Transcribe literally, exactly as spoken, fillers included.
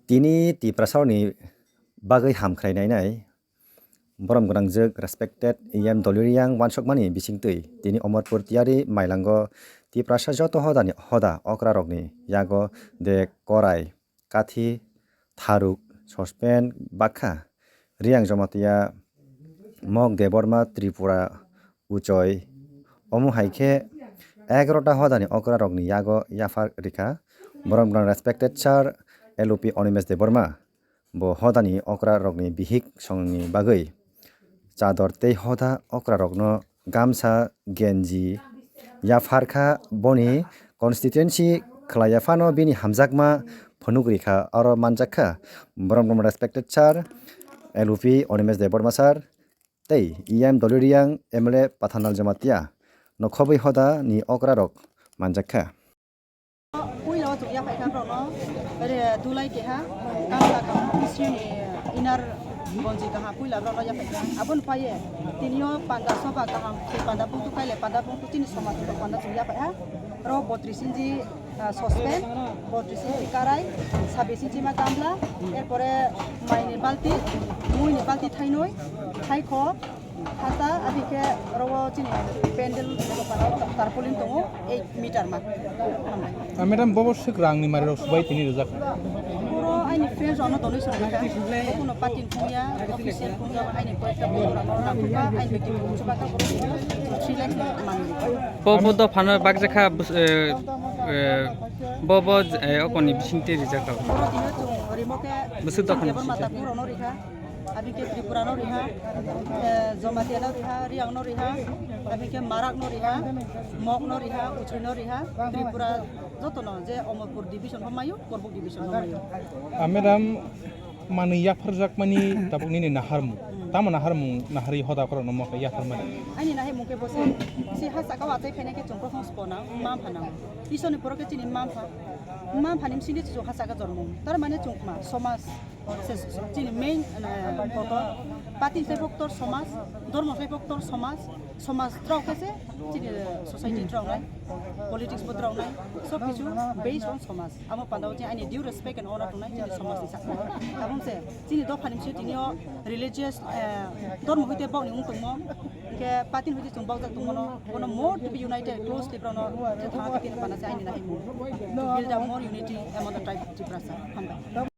Tini Tiprasarokni bagwi hamkhrai nainai borom gwnangjwk respected E M Doliriyang wansukmani bisingtwi tini Omorpur Tiyari Mailango Tiprasa joto hodani hoda okrarokni yago de korai, kathi, tharuk, sospen, bakha, Riyang Jamatia, Mok Debbarma, Tripura, Uchoi, omo hai khe egarota hodani okrarokni yago yaphar rikha. Borom gwnang respected sir L O P Animesh Debbarma, bo hodani okrarokni bihik songni bagwi chador tei hoda okrarokno gamsa, genji yaphar kha. Boni constituency khlaiya phano bini hamjakma phunuk rikha, aro manjak kha. Borom borom respected sir L O P Animesh Debbarma sir tei E M Doliriyang M L A Pathanal Jamatia no khobwi hoda ni okra rok manjak kha. Puila o chukya phaikha borokno re dulai keha kamla kaham sini inar bonji kaham puila borokno yaphaikha. Aboni paiye tinio panda soba kaham, panda bungtu kaile panda bungtu chini somaj panda chukya phaikha. Ro botris inji ah, sospen, botris inchi karai, sabis inchi ma gamla, erpore maini balti, muini balti thainoi, thaikho, hata, abikhe oro chini pendel tarpaulin tongo, eight meter ma. Ah, madam, bobo swk rangni mari rok subai tini rijak? Oro aini friends rokno donation rikha, bokuno party ni phungya, official phungya, aini koyekta bondhu rokno rang rikha, aini bekti phung chubakha, borok three lakhs ni manwi rikha. Bo, bo dophano bakjakha bus-, eh, eh, bo, bo, eh, okoni bisingtwi rijak kha. Bwswk dophano Debbarma bisingtwi. Takurokno rikha, abikhe Tripurano rikha, eh, Jamatia no rikha, Riyang no rikha, abikhe Marak no rikha, Mok no rikha, Uchoi no rikha, Tripura jotono je Omorpur division bo mayo, Korbuk division bo mayo. Ah, madam, manwi yapharjakmani tabuk nini naharmung. Tamo naharmung, naharwi hoda khorokno mokhe yapharmani? Ani naharmung khe bo se, si ha saka o achai phainai khe chwng prothom sponang, mma phanang. Iswrni borok khe chini mma pha. Mma phani bisingtwi chwng ha saka jormo. Tar mane chwng ma, somaj, se, se, chini main, eh, kotor. Party sai bo kotor somaj, dormo sai bo kotor somaj, somaj drok khe se chini society drok nai, politics bo drok nai, sob kichu based on somaj. Amo panda o je ani due respect and honor tongnai chini somaj ni sakha. Abong se chini dopha ni bisingo tini o religious, eh, dormo hoite bokni wng tongmo, hingke party ni hoite chwng bokjak tongmano, bono more to be united, closely borokno je thangma khe tini panda se ani nahimung. To build up more unity among the tribe of Tiprasa. Hambai.